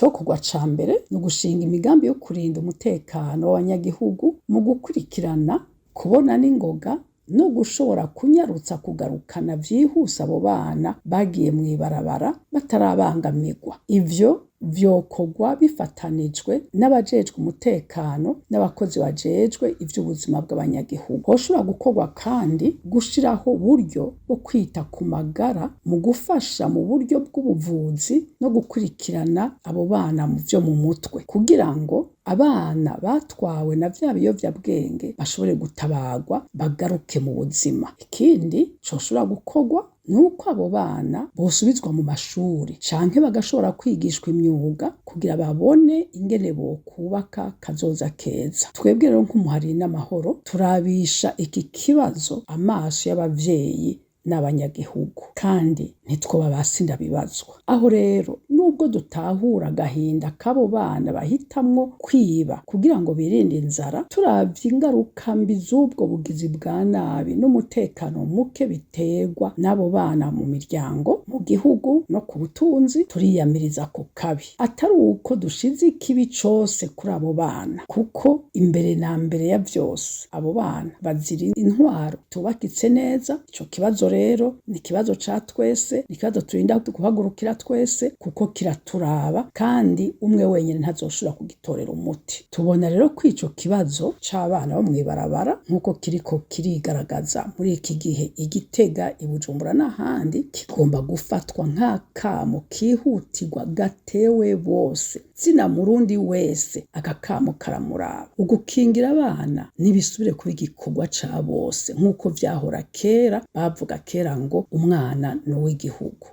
Icokorwa ca mbere ni ugushinga imigambi yo kurinda umutekano w'abanyagihugu mu gukurikirana, kubona n'ingoga no gushobora kunyarutsa kugarukana vyihuse abo bana bagiye mw'ibarabara batarabangamirwa. Ivyo vyokorwa bifatanijwe n'abajejwe umutekano n'abakozi bajejwe ivy'ubuzima bw'abanyagihugu. Hoshobora gukorwa kandi gushiraho uburyo bwo kwita ku magara mu gufasha mu buryo bw'ubuvuzi no gukurikirana abo bana mu vyo mu mutwe, kugira ngo abana batwawe na vya biyovyabwenge bashobore gutabarwa bagaruke mu buzima. Ikindi coshobora gukorwa nuko abo bana bosubizwa mu mashuri canke bagashobora kwigishwa imyuga kugira babone ingene bokubaka kazoza keza. Twebwe rero nk'umuhari n'amahoro turabisha iki kibazo amaso y'abavyeyi n'abanyagihugu, kandi ntitwoba ba sindabibazwa. Aho rero nubwo dutahura agahinda k'abo bana bahitamwo kwiba kugira ngo birinde inzara, turavye ingaruka mbi z'ubwo bugizi bwa nabi n'umutekano muke biterwa n'abo bana mu miryango, mu gihugu no ku butunzi, turiyamiriza ako kabi. Atari uko dushize ikibi cose kuri abo bana, kuko imbere na mbere ya vyose abo bana bazira intwaro tubakitse neza. Ico kibazo rero ni ikibazo ca twese, ni ikibazo turinda guhagurukira twese kuko kiraturaba, kandi umwe wenyene ntazoshobora kugitorera umuti. Tubona rero ko ico kibazo c'abana bo mw'ibarabara nk'uko kiriko kirigaragaza muri iki gihe i Gitega, i Bujumbura n'ahandi, kigomba gufatwa nk'akamo kihutirwa gatewe bose. Zina murundi wese aka kamo karamuraba. Ugukingira abana ntibisubire kuba igikorwa ca bose nk'uko vyahora kera, bavuga kera ngo umwana ni uw'igihugu.